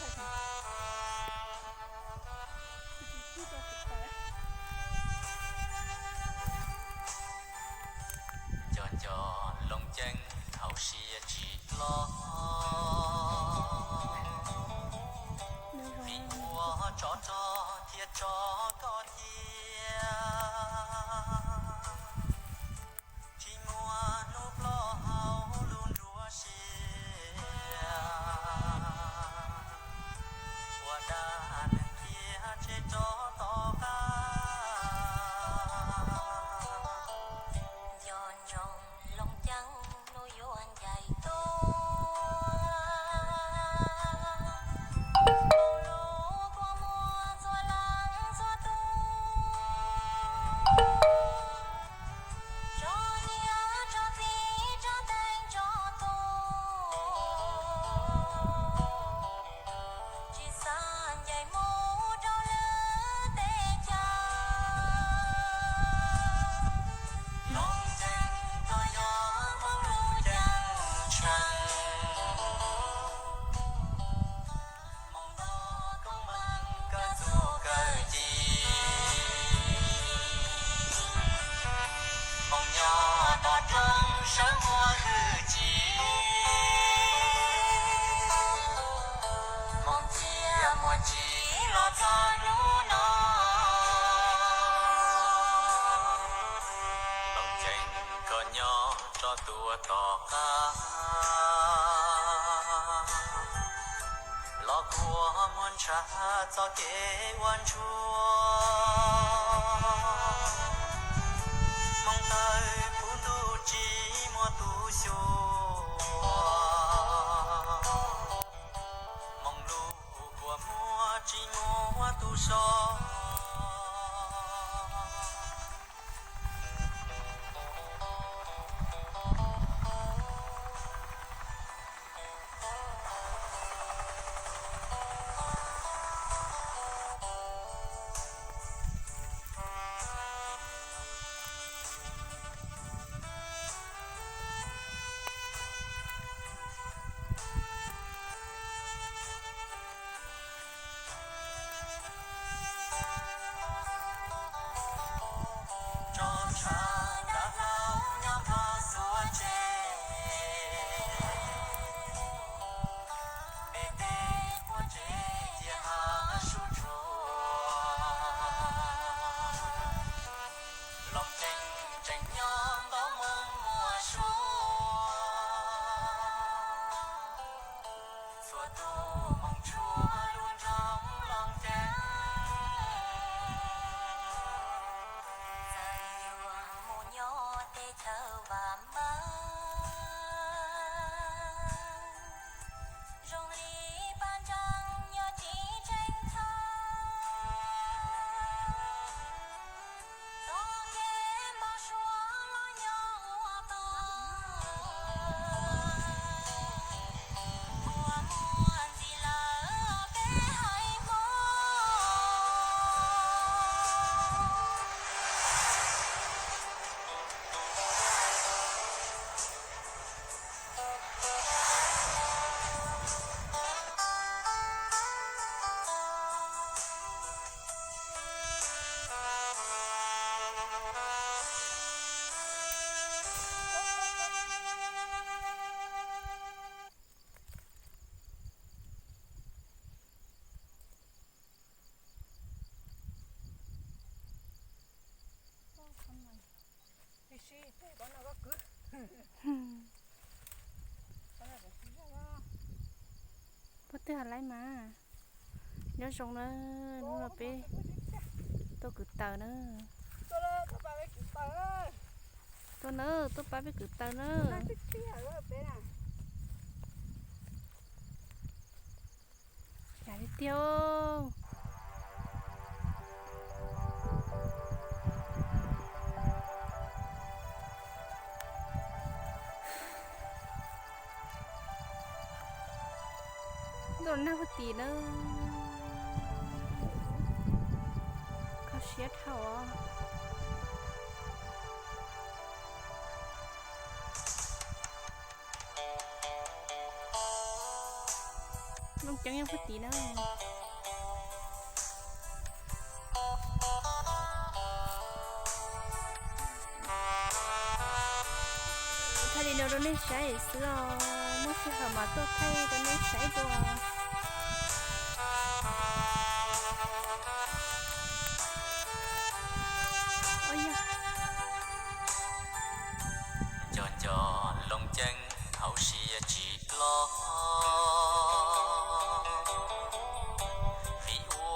Nco nco Looj Ceeb thaum siav tsis hlob, vim ua tsov rog thiaj tso koj thiab. Tsis muaj hnub ploj hauv lub nruab siab, ua dab neeg cia tseg rov tom qab. Nco ntsoov Looj Ceeb hnub yuav ncaim tuaj, hauv lub kua muag txhua leej txhua tus, tso niam tso txiv tso teeb tso tu, tsis xav ncaim mus rau lwm teb chaws. Looj Ceeb koj yog Hmoob lub ceeb tsheej, Hmoob nto koob meej kawg txuj kawg ci, Hmoob nyob pov roob sawv muaj hwj chim, Hmoob cia muaj tsim los txog hnub no. Looj Ceeb koj nyob rov tuaj tom qab, los kua muag ntshav txoj kev ua ntsuag, Hmoob tawg puv ntuj tsis muaj tus xyuas, Hmoob lub kua muag tsis muaj tus so. Tso tshav dav hlau nyob nrog xuav tsev, peb teb puag tsev cia hav sub tshua. Looj Ceeb tseem nyob ntaub moo muaj suab, txhua tus moo tshuaj lub nroog Looj Ceeb. Txawm yuav mus nyob teb chaws vam meej, zoo li paj ntseeg yuav tsis tseem txhawj, txoj kev npau suav los nyob ua pag, kua muag ntxim lawm peb haiv Hmoob. Tiam sis tej ko no koj kwv. Puab twb hais laiv mas. Nyob zoo na, hnub no peb tuaj kwv taws na. Tuaj na, tuaj pab peb kwv taws na. Cas li tiag. Ntuj nag puag tim na, kho siab dhau os. Looj ceeb nyob puag tid na. Thaij li no rau nej saib xwb os, muaj sij hawm mas tuaj thaij rau nej saib dua. Nco nco looj ceeb hauv siab tsis ploj.